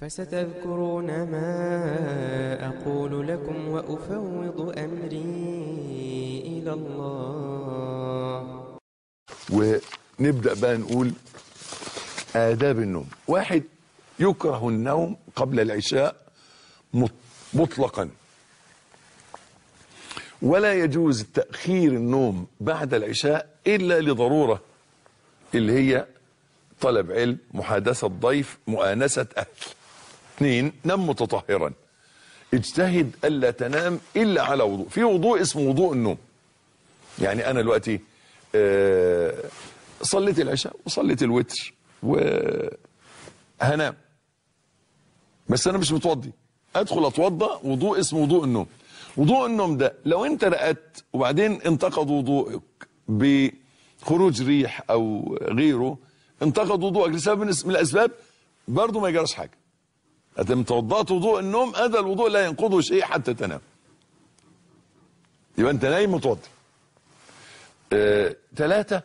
فستذكرون ما أقول لكم وأفوض أمري إلى الله. ونبدأ بقى نقول آداب النوم. واحد، يكره النوم قبل العشاء مطلقا، ولا يجوز تأخير النوم بعد العشاء إلا لضرورة، اللي هي طلب علم، محادثة ضيف، مؤانسة أهل. اثنين، نم متطهرا، اجتهد ألا تنام إلا على وضوء. في وضوء اسمه وضوء النوم. يعني أنا دلوقتي صليت العشاء وصليت الوتر وهنام، بس أنا مش متوضي، أدخل أتوضأ وضوء اسمه وضوء النوم. وضوء النوم ده لو أنت رقدت وبعدين انتقد وضوءك بخروج ريح أو غيره، انتقد وضوءك لسبب من الأسباب، برضه ما يجراش حاجة. أنت توضأت وضوء النوم، هذا الوضوء لا ينقضه شيء حتى تنام، يبقى أنت نايم متوضي. ثلاثة،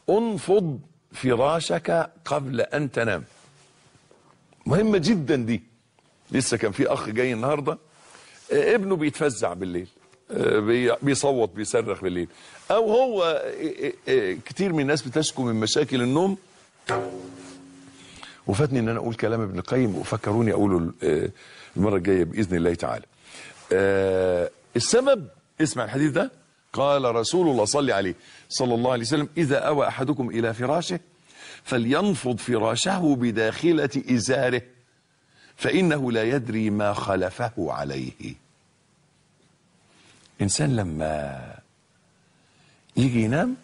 انفض فراشك قبل أن تنام. مهمة جدا دي. لسه كان في أخ جاي النهاردة، ابنه بيتفزع بالليل، بيصوت، بيصرخ بالليل، أو هو كتير من الناس بتشكو من مشاكل النوم. وفاتني ان انا اقول كلام ابن القيم، وفكروني اقوله المرة الجاية باذن الله تعالى. السبب، اسمع الحديث ده، قال رسول الله صلى عليه صلى الله عليه وسلم: اذا اوى احدكم الى فراشه فلينفض فراشه بداخله ازاره، فانه لا يدري ما خلفه عليه. انسان لما يجي ينام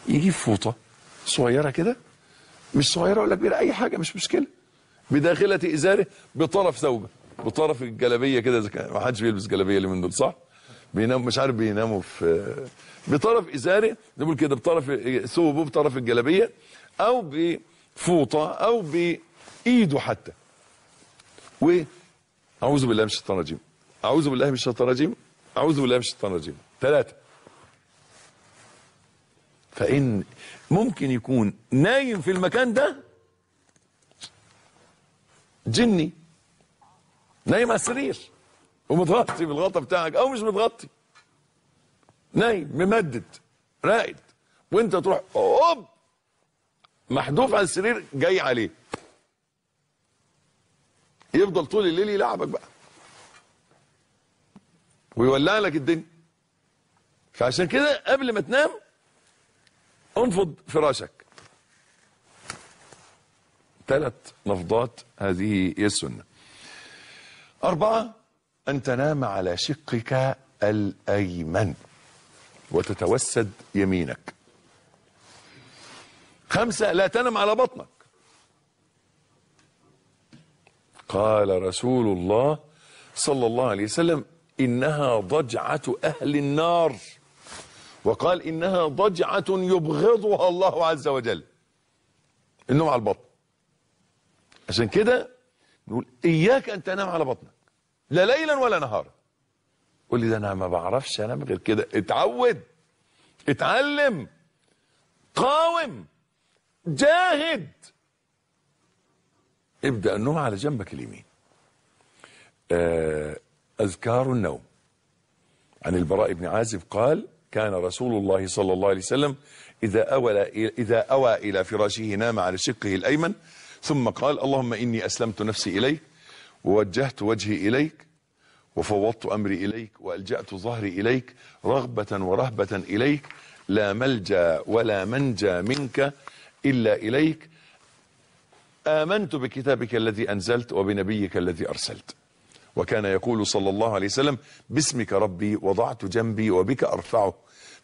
يجيب فوطه صغيرة كده، مش صغيرة ولا كبيرة، اي حاجة مش مشكلة، بداخله ازاره، بطرف ثوبه، بطرف الجلابية كده، ما حدش بيلبس جلابية اللي من دول صح؟ بينام مش عارف بيناموا في بطرف ازاره، نقول كده بطرف ثوبه، بطرف الجلابية، او بفوطه، او بايده حتى. و اعوذ بالله من الشيطان الرجيم، اعوذ بالله من الشيطان الرجيم، اعوذ بالله من الشيطان الرجيم. ثلاثة. فإن ممكن يكون نايم في المكان ده جني، نايم على السرير ومتغطي بالغطا بتاعك او مش متغطي، نايم ممدد راقد، وانت تروح اوب محذوف على السرير جاي عليه، يفضل طول الليل يلعبك بقى ويولع لك الدنيا. فعشان كده قبل ما تنام انفض فراشك 3 نفضات، هذه هي السنة. 4، أن تنام على شقك الأيمن وتتوسد يمينك. 5، لا تنم على بطنك. قال رسول الله صلى الله عليه وسلم: إنها ضجعة أهل النار، وقال إنها ضجعة يبغضها الله عز وجل. النوم على البطن. عشان كده نقول إياك أن تنام على بطنك، لا ليلا ولا نهارا. قول لي ده أنا ما بعرفش أنام غير كده. اتعود، اتعلم، قاوم، جاهد، ابدأ النوم على جنبك اليمين. أذكار النوم. عن البراء بن عازب قال: كان رسول الله صلى الله عليه وسلم إذا أوى إلى فراشه نام على شقه الأيمن، ثم قال: اللهم إني أسلمت نفسي إليك، ووجهت وجهي إليك، وفوضت أمري إليك، وألجأت ظهري إليك، رغبة ورهبة إليك، لا ملجأ ولا منجى منك إلا إليك، آمنت بكتابك الذي أنزلت وبنبيك الذي أرسلت. وكان يقول صلى الله عليه وسلم: باسمك ربي وضعت جنبي وبك أرفعه،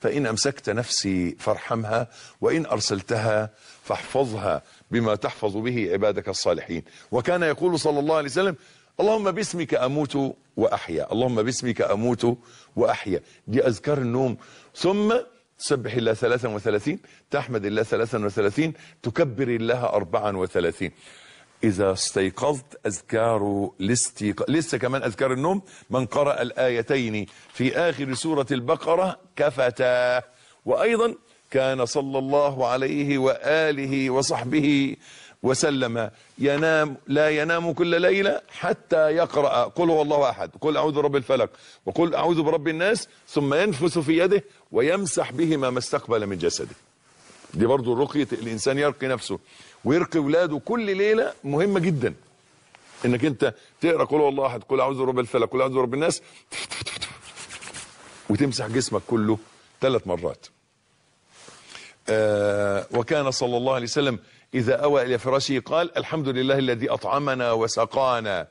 فإن أمسكت نفسي فارحمها، وإن أرسلتها فاحفظها بما تحفظ به عبادك الصالحين. وكان يقول صلى الله عليه وسلم: اللهم باسمك أموت وأحيا، اللهم باسمك أموت وأحيا. دي أذكار النوم. ثم تسبح الله 33، تحمد الله 33، تكبر الله 34. إذا استيقظت أذكار الاستيقاظ. لسه كمان أذكار النوم: من قرأ الآيتين في آخر سورة البقرة كفتا. وأيضا كان صلى الله عليه وآله وصحبه وسلم ينام لا ينام كل ليلة حتى يقرأ قل هو الله أحد، قل أعوذ برب الفلق، وقل أعوذ برب الناس، ثم ينفث في يده ويمسح بهما ما استقبل من جسده. دي برضو رقية الإنسان، يرقي نفسه ويرقي ولاده كل ليلة، مهمة جدا انك انت تقرأ قل هو الله أحد، قل أعوذ برب الفلق، قل أعوذ برب الناس، وتمسح جسمك كله 3 مرات. وكان صلى الله عليه وسلم إذا أوى إلى فراشه قال: الحمد لله الذي أطعمنا وسقانا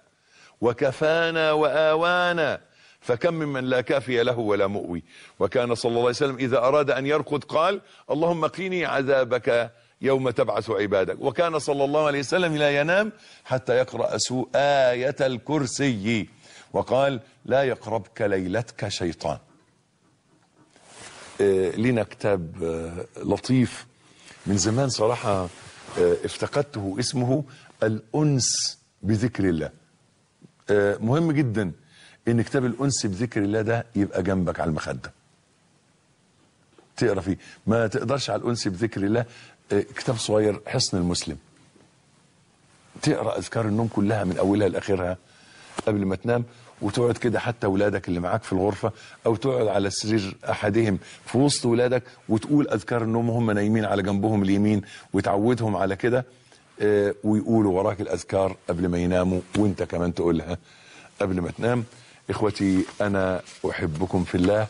وكفانا وآوانا، فكم ممن لا كافي له ولا مؤوي. وكان صلى الله عليه وسلم إذا أراد أن يرقد قال: اللهم قني عذابك يوم تبعث عبادك. وكان صلى الله عليه وسلم لا ينام حتى يقرأ آية الكرسي، وقال: لا يقربك ليلتك شيطان. لنا كتاب لطيف من زمان صراحة افتقدته، اسمه الأنس بذكر الله. مهم جدا ان كتاب الأنس بذكر الله ده يبقى جنبك على المخدة تقرأ فيه. ما تقدرش على الأنس بذكر الله، كتاب صغير حصن المسلم، تقرأ أذكار النوم كلها من أولها لآخرها قبل ما تنام، وتقعد كده حتى ولادك اللي معاك في الغرفة، أو تقعد على سرير أحدهم في وسط ولادك وتقول أذكار النوم وهم نايمين على جنبهم اليمين، وتعودهم على كده، ويقولوا وراك الأذكار قبل ما يناموا، وانت كمان تقولها قبل ما تنام. إخوتي، أنا أحبكم في الله.